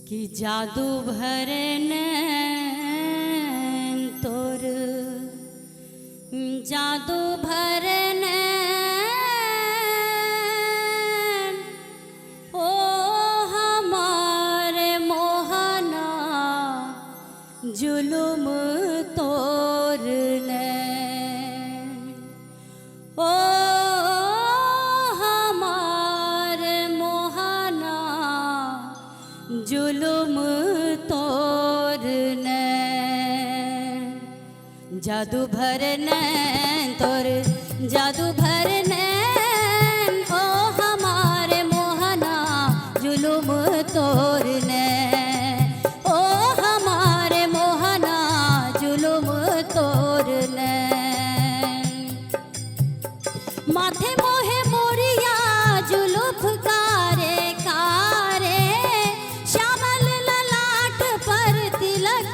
कि जादू भरे नैन तोर, जादू भरे नैन ओ हमारे मोहना, जुलुम तोर नैन ओ हमारे मोहना, जुलुम तोर नैन। जादू भर नैन तोर, जादू भर नैन ओ हमारे मोहना, जुलुम तोर नैन ओ हमारे मोहना, जुलुम तोर नैन। माथे मोहे मोरिया जुलुफ कारे कारे, श्यामल ललाट पर तिलक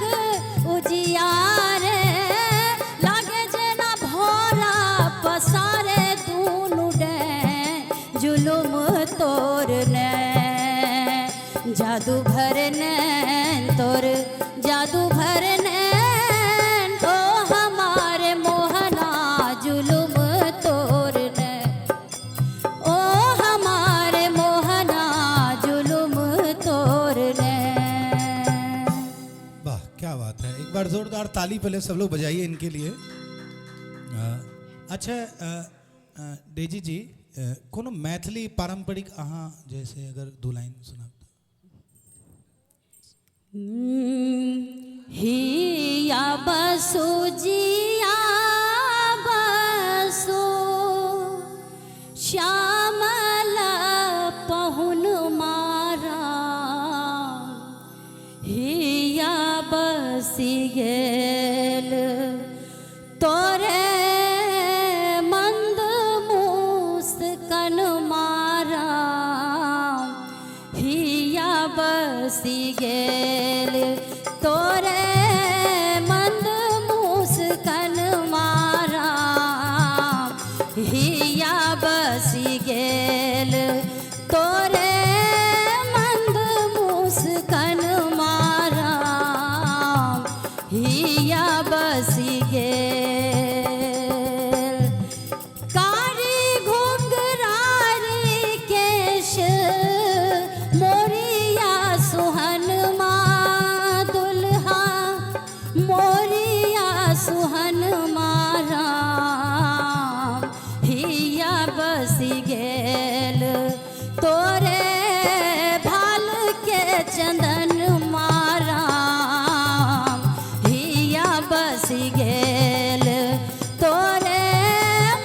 उजियारे, लागे जेना भोरा पसारे दूनु डैन, जुलुम तोर नैन। जादू भर नैन तोर, जादू भर नैन ओ हमारे मोहना, जुलुम तोर नैन ओ हमारे मोहना, जुलुम तोर नैन। वाह क्या बात है। एक बार जोरदार ताली पहले सब लोग बजाइए इनके लिए। अच्छा डेजी जी, कोनो मैथिली पारंपरिक अहाँ जैसे अगर दो लाइन सुना। हिया बसु जिया बसु, श्यामल पहुन मारा, हिया बसी गेल तोरे मंद मुस्कन मारा, हिया बसी गेल तोरे मंद मुस्कन मारा, हिया बसी गेल तोरे मंद मुस्कन मारा, हिया बसी गेल। कारी घुंघरारी केश मोरिया सुहन मा दुल्हा, मोरिया सुहन मारा, हिया बसी गेल तोरे भाल के चंदन मारा, हिया बसी गेल तोरे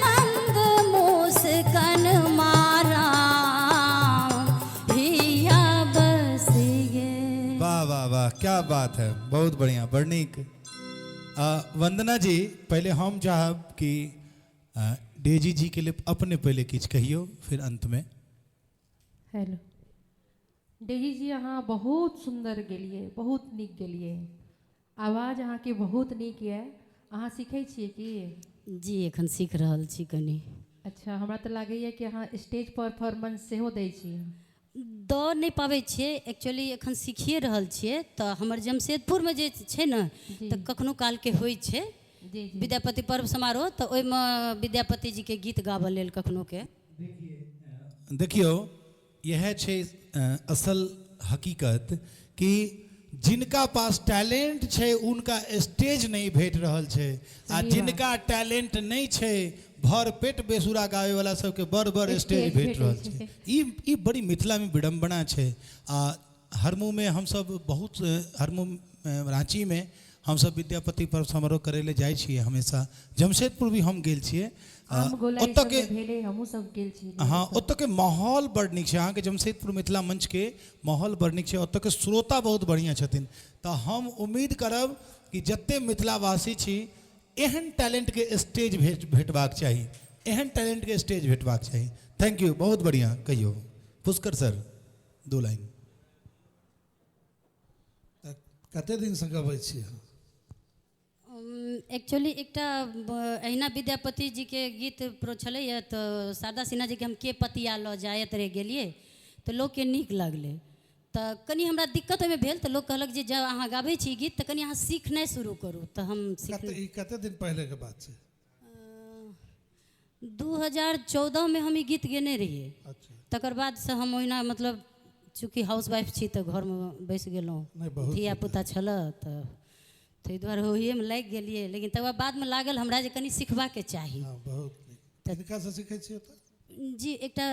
मंद मुस्कन मारा, हिया बसी गेल। वाह वाह वाह क्या बात है, बहुत बढ़िया, बड़ नीक। वंदना जी, पहले हम चाहब कि डेजी जी के लिए अपने पहले किछु कहियो, फिर अंत में। हेलो डेजी जी, अहाँ बहुत सुंदर गेलिए, बहुत नीक गेलिए, आवाज अहाँके बहुत नीक यऽ। अहाँ सीखै छियै की? जी एखन सीख रहल छी कनी। अच्छा, हमरा तऽ लागैए कि अहाँ स्टेज परफॉर्मेंस सेहो दै छी। दऽ नहि पाबै छियै, एक्चुअली एखन सीखिए रहल छियै। तऽ हमर जमशेदपुरमे जे छै ने, तऽ कखनो कालके होइ छै जी जी विद्यापति पर्व समारोह, तऽ ओहिमे विद्यापति जीके गीत गाबऽ लेल कखनोके। देखियौ, इएह छै असल हकीकत कि जिनका पास टैलेंट छै उनका स्टेज नहीं भेट रहल छै, आ सही बात। जिनका टैलेंट नहीं छै भर पेट बेसुरा गावे वाला सबके बड़ बड़ स्टेज स्टेज भेट भेटै रहल छै। छै। ई बड़ी मिथिला में विडम्बना छै। आ हरमू में हमसब बहुत, हरमू रांची में हमसब विद्यापति पर्व समारोह करै लए जाइ छियै हमेशा। जमशेदपुर भी हम गेल छियै। आम गोला ओतऽ के भेलै, हमहूँ सब गेल छी। हाँ, ओतऽ के माहौल बड़ नीक छै। अहाँके जमशेदपुर मिथिला मंच के माहौल बड़ नीक छै, ओतऽ के श्रोता बहुत बढ़िआँ छथिन। तऽ हम उम्मीद करब कि जते मिथिलावासी छी, एहन टैलेंटके स्टेज भेटबाक चाही, एहन टैलेंटके स्टेज भेटबाक चाही। Thank you, बहुत बढ़िआँ। कहियौ पुष्कर सर, दो लाइन। कते दिनसँ गबै छी अहाँ? एक्चुअली एकटा अहिना विद्यापति जीके गीत प्रो छलैए, तऽ शारदा सिन्हा जीके हम के पतिया लऽ जायत रहि गेलियै, तऽ लोकके नीक लगलै। तऽ कनि हमरा दिक्कत ओहिमे भेल, तऽ लोक कहलक जे जब अहाँ गाबै छी गीत तऽ कनि अहाँ सीखनाइ शुरू करू, तऽ हम सीख ई कते दिन पहिलेके बात छै? 2014मे हम ई गीत गेने रहियै। अच्छा। तकर बादसँ हम ओहिना मतलब चूँकि हाउस वाइफ छी तऽ घरमे बैसि गेलहुँ, नहि बहुत धिया पुता छलए तऽ ताहि दुआरे ओहिएमे लागि गेलियै। लेकिन तकर बादमे लागल हमरा जे कनि सिखबाके चाही। हँ, बहुत नीक। किनकासँ सीखै छियै तऽ? जी, एकटा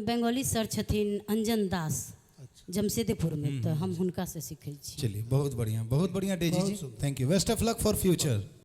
बंगाली सर छथिन अंजन दास जमशेदेपुरमे, तऽ हम हुनकासँ सीखै छी। चलिए, बहुत बढ़िया, बहुत बढ़िया Daisy ji, thank you, best of luck for future.